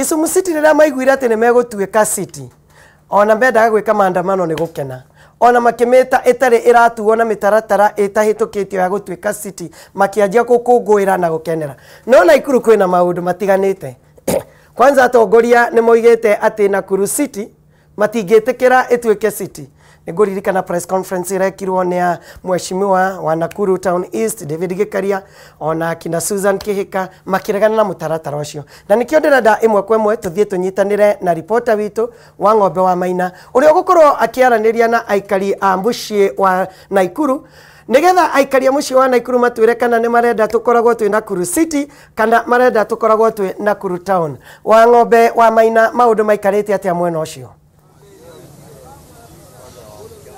Kisumu City rĩrĩa maiguire atĩ nĩ megũtuĩka city, ona mendaga gwĩka maandamano nĩ gũkena, ona makĩmĩta ĩtarĩ ĩratuo na mĩtaratara ĩtahĩtũkĩtio ya gũtuĩka city, makĩanjia gũkũngũĩra na gũkenera. No Naikuru kwĩna maũndũ matiganĩte. Kwanza atongoria nĩ moigĩte atĩ Nakuru City matingĩtĩkĩra ĩtuĩke city. Nĩngũririkana press conference ĩrekirwo nĩ ya mheshimiwa wa Nakuru Town East David Gikaria ona akina Susan Kihika makĩregana na mũtaratara ũcio, na nĩkĩo ndĩrenda ĩmwe kwa ĩmwe tũthiĩ tũnyitanĩre na ripota witũ wa Ng'ombe wa Maina ũrĩa ũgũkorwo akĩaranĩria na aikari a mũciĩ wa Naikuru, nigetha aikari a mũciĩ wa Naikuru matwĩre kana nĩ marenda tũkoragwo twĩ Nakuru City kana marenda tũkoragwo twĩ Nakuru Town. Wa Ng'ombe wa Maina, maũndũ maikarĩte atĩa mwena ũcio?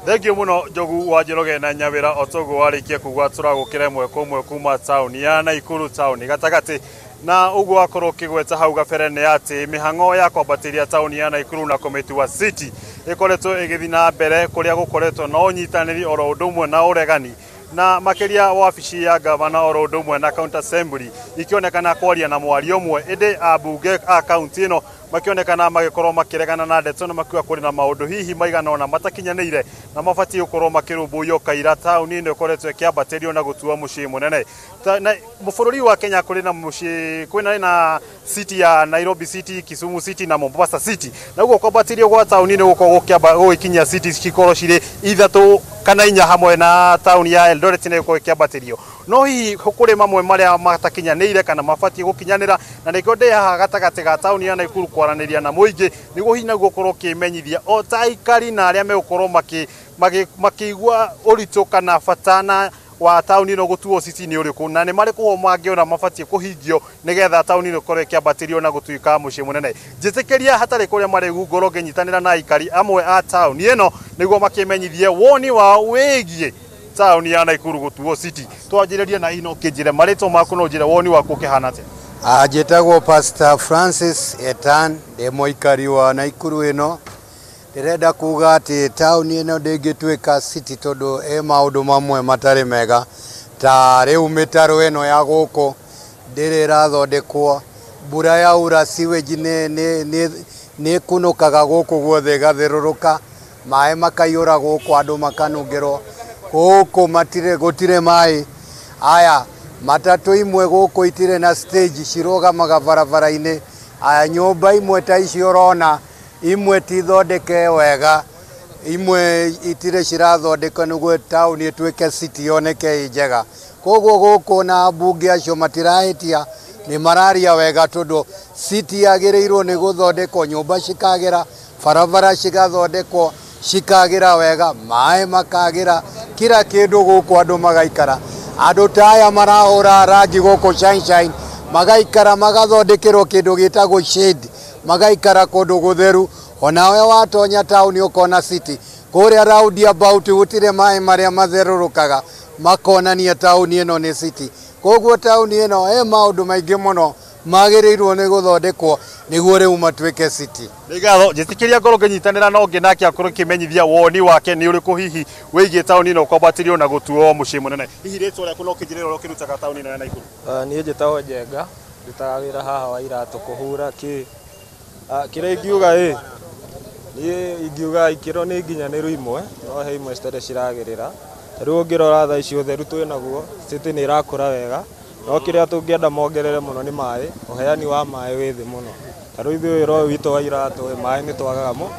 Thengiũ mũno Njogu wa Njoroge na Nyawĩra. O toguo warĩkia kuga, tũragũkĩra ĩmwe kwa ĩmwe kuma taũni ya Naikuru, taũni gatagatĩ, na ũguo wakorwo ũkĩgweta hau gabere nĩ atĩ mĩhang'o ya kwambatĩria taũni ya Naikuru na kũmĩtua city ĩkoretwo ĩgĩthiĩ na mbere, kũrĩa gũkoretwo na ũnyitanĩri oro ũndũ ũmwe na ũregani, na makĩria wabici ya gavana oro ũndũ ũmwe na county assembly ikĩonekana kwaria na mwario ũmwe, ĩndĩ ambunge a kaunti ĩno makĩonekana magĩkorwo makĩregana na ndeto na makiuga kũrĩ na maũndũ hihi maigana ũna matakinyanĩire na mabatiĩ gũkorwo makĩrũmbũiyo kaira taũni ĩno ĩkoretwo ĩkĩambatĩrio na gũtua mũciĩ mũnene. Bũrũri wa Kenya kũrĩ na mũciĩ, kwĩna na city ya Nairobi City, Kisumu City na Mombasa City, na ũguo kwambatĩrio gwa taũni nĩ gũkorwo gũgĩkinyia city cikorwo cirĩ 3 kana 4 hamwe na taũni ya Eldoret nĩ gũkorwo ĩkĩambatĩrio. No hihi kũrĩ mamwe marĩa matakinyanĩire kana mabatiĩ gũkinyanĩra, na nĩkĩo ndĩ haha gatagatĩ ga taũni ya Naikuru kwaranĩria na mũingĩ nĩguo hihi naguo ũkorwo ũkĩmenyithia o ta aikari na arĩa megũkorwo makĩigua ũritũ kana bata na wa taũni ĩno gũtuo city nĩ ũrĩkũ, na nĩ marĩkũ mangĩona mabatiĩ kũhingio nĩgetha taũni ĩno ĩkorwo ĩkĩambatĩrio na gũtuĩka mũciĩ mũnene. Njĩtĩkĩria hatarĩ kũrĩa marĩgu ngorwo ngĩnyitanĩra na aikari amwe a taũni ĩno nĩguo makĩmenyithie woni wao wĩgiĩ taũni ya Naikuru gũtuo city. Twanjĩrĩrie na ino ũkĩnjĩre marĩtwa maku na ũnjĩre woni waku ũkĩhana atĩa. Njĩtagwo Pastor Francis Etan, ndĩ mũikari wa Naikuru ĩno. Ndĩrenda kuga atĩ taũni ĩno ndĩngĩtuĩka city tondũ ĩ maũndũ mamwe matarĩ mega, ta rĩu mĩtaro ĩno ya gũkũ ndĩrĩ ĩrathondekwo, mbura yaura sewage nĩ ĩkunũkaga gũkũ guothe ĩgathĩrũrũka, maĩ makaiyũra gũkũ, andũ makanungĩrwo gũkũ, matirĩ gũtirĩ maĩ. Aya matatũ imwe gũkũ itirĩ na stage, cirũgamaga barabara-inĩ. Aya nyũmba imwe ta icio ũrona imwe ti thondeke wega, imwe itirĩ cirathondekwo nĩguo taũni ĩtuĩke city yoneke ĩ njega. Koguo gũkũ na ambunge acio matirahĩtia, nĩ mararia wega tondũ city yagĩrĩirwo nĩ gũthondekwo, nyũmba cikagĩra, barabara cigathondekwo cikagĩra wega, maĩ makagĩra, kila kĩndũ gũkũ andũ magaikara. Andũ ta aya marahũra rangi gũkũ Sunshine magaikara magathondekerwo kĩndũ gĩtagwo shade, magaikara kũndũ gũtheru. Onawe watonya taũni ũkona city kũrĩa roundabout gũtirĩ maĩ marĩa matherũrũkaga, makonania taũni ĩno nĩ city. Koguo taũni ĩno ĩ maũndũ maingĩ mũno magĩrĩirwo nĩ gũthondekwo nĩguo rĩu matuĩke city. Nĩ ngatho. Njĩtĩkĩria ngorwo ngĩnyitanĩra na ũngĩ nake akorwo akĩmenyithia woni wake nĩ ũrĩkũ hihi wĩgiĩ taũni ĩno kwambatĩrio na gũtuo mũciĩ mũnene. Hihi rĩtwa rĩaku no ũkĩnjĩre ũrĩa ũkĩrutaga taũni ĩno ya Naikuru? Niĩ njĩtagwo Njenga, ndutaga wĩra haha wa iratũ kũhura kĩ. Kĩrĩa ingiuga ĩ, niĩ ingiuga ikĩro nĩ nginyanĩru imwe, no he imwe citarĩ ciragĩrĩra. Ta rĩu ũngĩrora thaa ici ũtheru twĩnaguo, city nĩ ĩrakũra wega, no kĩrĩa tũngĩenda mongerere mũno nĩ maĩ, ũheani wa maĩ wĩ thĩ mũno. Ta rĩu ithuĩ wĩra ũyũ witũ wa iratũ ĩ, maĩ nĩ twagaga mũno.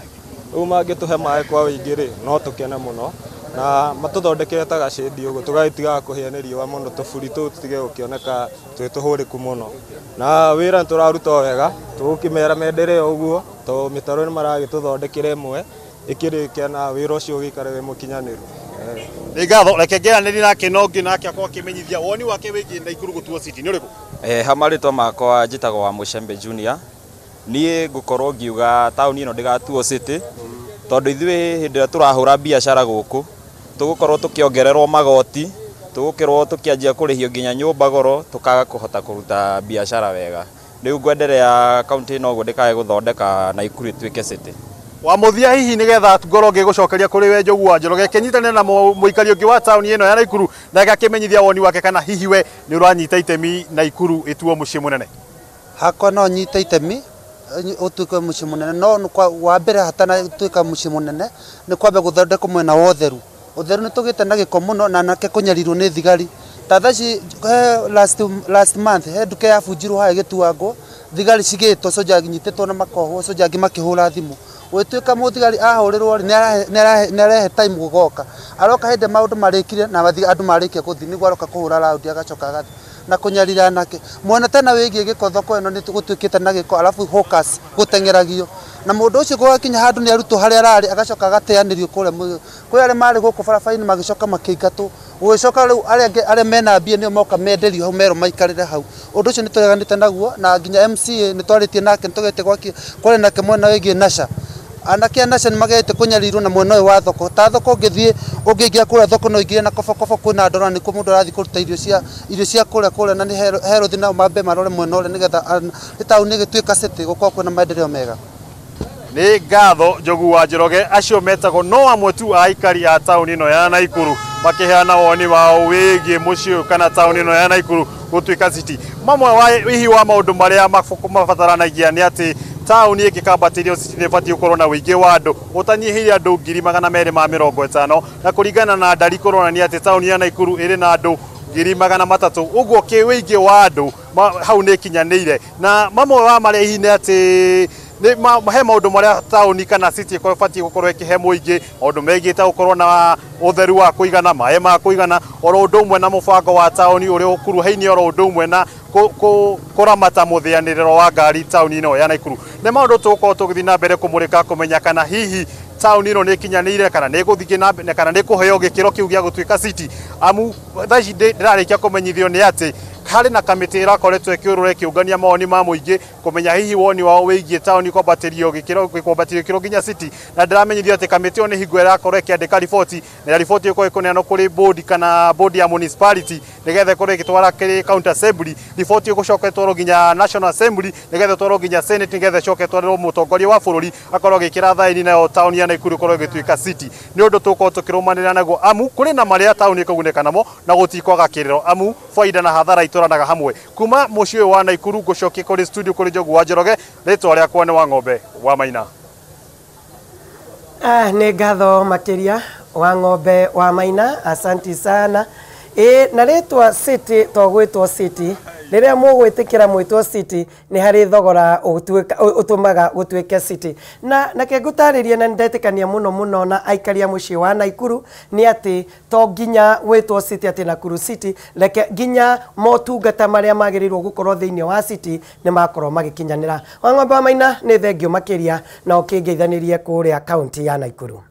Rĩu mangĩtũhe maĩ kwa ũingĩ rĩ, no tũkene mũno, na matũthondekere ta gacĩndi ũguo, tũgagĩtigaga kũhĩa nĩ riũa mũno, tũburi tũu tũtige gũkĩoneka twĩ tũhũrĩku mũno. Na wĩra nĩ tũraruta o wega, tũgũkĩmera menderee ũguo, tondũ mĩtaro nĩ maragĩtũthondekera ĩmwe, ĩkĩrĩkia na wĩra ũcio ũgĩikare wĩ mũkinyanĩru. Nĩ ngatho. Reke ngĩaranĩrie nake na ũngĩ nake akorwo akĩmenyithia woni wake wĩgiĩ Naikuru gũtuo city nĩ ũrĩkũ. Ha marĩtwa makwa njĩtagwo wa Mũcembe Junior. Niĩ ngũkorwo ngiuga taũni ĩno ndĩgatuo city, tondũ ithuĩ hĩndĩ ĩrĩa tũrahũra biacara gũkũ tũgũkorwo tũkĩongererwo magoti, tũgũkorwo tũkĩanjia kũrĩhio nginya nyũmba goro, tũkaga kũhota kũruta biacara wega. Rĩu ngwenderea kaunti ĩno ũguo ndĩkae gũthondeka Naikuru ĩtuĩke city. Wa mũthia hihi nĩgetha ngorwo ngĩgũcokeria kũrĩ we Njogu wa Njoroge, kĩnyitanĩre na mũikari ũngĩ wa taũni ĩno ya Naikuru nake akĩmenyithia woni wake kana hihi we nĩ ũranyita itemi Naikuru ĩtuo mũciĩ mũnene. Hakwa no nyite itemi Ũtuĩke mũciĩ mũnene, no wa mbere hatanatuĩka mũciĩ mũnene nĩ kwamba gũthondekwo mwena wa ũtheru. Ũtheru nĩ tũgĩte na gĩko mũno na anake kũnyarirwo nĩ thigari. Ta thaa ici he last month he nduka yabunjirwo haha ĩgĩtuangwo, thigari cigĩtwo, soja nyitĩtwo na makohwo, soja angĩ makĩhũra thimũ. Gũgĩtuĩka mũthigari ahũrĩrwo rĩ, nĩ arehe time gũgoka. Aroka hĩndĩ maũndũ marĩkire na andũ marĩkia gũthiĩ nĩguo aroka kũhũra raundi agacoka agathiĩ na kũnyarira anake. Mwena tena wĩgiĩ gĩko, thoko ĩno nĩ gũtuĩkĩte na gĩko, alafu hawkers gũteng'eragio na mũndũ ũcio gũgakinya handũ nĩ arutwo harĩa ararĩ agacoka agateanĩrio kũrĩa kwĩ arĩa marĩ gũkũ barabara-inĩ magĩcoka makĩingatwo. Gũgĩcoka rĩu arĩa angĩ arĩa mena mbia nĩo moka menderio hau merwo maikarĩre hau. Ũndũ ũcio nĩ tũreganĩte naguo na nginya MCA nĩ twarĩtie nake, nĩ tũgete gwake kwaria nake mwena wĩgiĩ Nasha. Anake a Nasha nĩ magete kũnyarirwo na mwena ũyũ wa thoko. Ta thoko ũngĩthiĩ ũngĩingĩra kũrĩa thoko no ũingĩre na kobokobo, kwĩna ndora nĩkuo mũndũ arathiĩ kũruta irio cia kũrĩa kũrĩa, na nĩ herũthi nao mambe marore mwena ũrĩa nĩgetha taũni ĩgĩtuĩka city gũkorwo kwĩna maendeleo mega. Nĩ ngatho Njogu wa Njoroge. Acio metagwo no amwe tu a aikari a taũni ĩno ya Naikuru makĩheana woni wao wĩgiĩ mũciĩ ũyũ kana taũni ĩno ya Naikuru gũtuĩka city. Mamwe wa hihi wa maũndũ marĩa mabataranagia nĩ atĩ taũni ĩngĩkambatĩrio city nĩ ĩbatiĩ gũkorwo na ũingĩ wa andũ ũtanyihĩire andũ 250,000, na kũringana na ndari kũronania atĩ taũni ya Naikuru ĩrĩ na andũ 300,000, ũguo kĩ ũingĩ wa andũ hau nĩ ĩkinyanĩire. Na mamwe wa marĩa hihi nĩ atĩ he maũndũ marĩa taũni kana city ĩbatiĩ gũkorwo ĩkĩhe mũingĩ, maũndũ megiĩ ta gũkorwo na ũtheru wa kũigana, maĩ ma kũigana, oro ũndũ ũmwe na mũbango wa taũni ũrĩa ũkuruhainie, oro ũndũ ũmwe na kũramata mũthĩanĩrĩro wa ngari taũni ĩno ya Naikuru. Nĩ maũndũ tũgũkorwo tũgĩthiĩ na mbere kũmũrĩka kũmenya kana hihi taũni ĩno nĩ ĩkinyanĩire kana nĩ ĩgũthiĩ na mbere kana nĩ ĩkũheo gĩkĩro kĩu gĩa gũtuĩka city. Amu thaa ici ndĩrarĩkia kũmenyithio nĩ atĩ harĩ na kamĩtĩ ĩrakoretwo ĩkĩũrũra ĩkĩũngania mawoni ma mũingĩ kũmenya hihi woni wao wĩgiĩ taũni kwambatĩrio gĩkĩro kwambatĩrio gĩkĩro nginya city, na ndĩramenyithio atĩ kamĩtĩ ĩyo nĩ hingo ĩrakorwo ĩkĩandĩka riboti, na riboti ĩkorwo ĩkũneanwo kũrĩ board kana board ya municipality nĩgetha ĩkorwo ĩgĩtwara kĩrĩ county assembly. Riboti ĩgũcoka ĩtwarwo nginya national assembly nĩgetha ĩtwarwo nginya senate nĩgetha ĩcoke ĩtwarĩrwo mũtongoria wa bũrũri akorwo agĩkĩra thaĩni, nayo taũni ya Naikuru ĩkorwo ĩgĩtuĩka city. Nĩ ũndũ tũgũkorwo tũkĩrũmanĩrĩra naguo, amu kũrĩ na marĩa taũni ĩkũgunĩka namo na gũtikwaga kĩrĩro, amu baida na hathara itwaranaga hamwe. Kuma mũciĩ ũyũ wa Naikuru ngũcokie kũrĩ studio kũrĩ Njogu wa Njoroge. Rĩtwa rĩakwa nĩ wa Ng'ombe wa Maina. Nĩ ngatho makĩria wa Ng'ombe wa Maina, asanti sana. Ĩ na rĩtwa city to gwĩtwo city, rĩrĩa mũgwĩtĩkĩra mwĩtwo city nĩ harĩ thogora ũtũmaga gũtuĩke city. Na nake ngũtarĩrie na nĩndetĩkania mũno mũno na aikari a mũciĩ wa Naikuru nĩ atĩ to nginya gwĩtwo city atĩ Nakuru city, reke nginya motungata marĩa magĩrĩirwo gũkorwo thĩinĩ wa city nĩ makorwo magĩkinyanĩra. Wa Ng'ombe wa Maina, nĩ thengio makĩria na ũkĩngeithanĩrie kũrĩa kaunti ya Naikuru.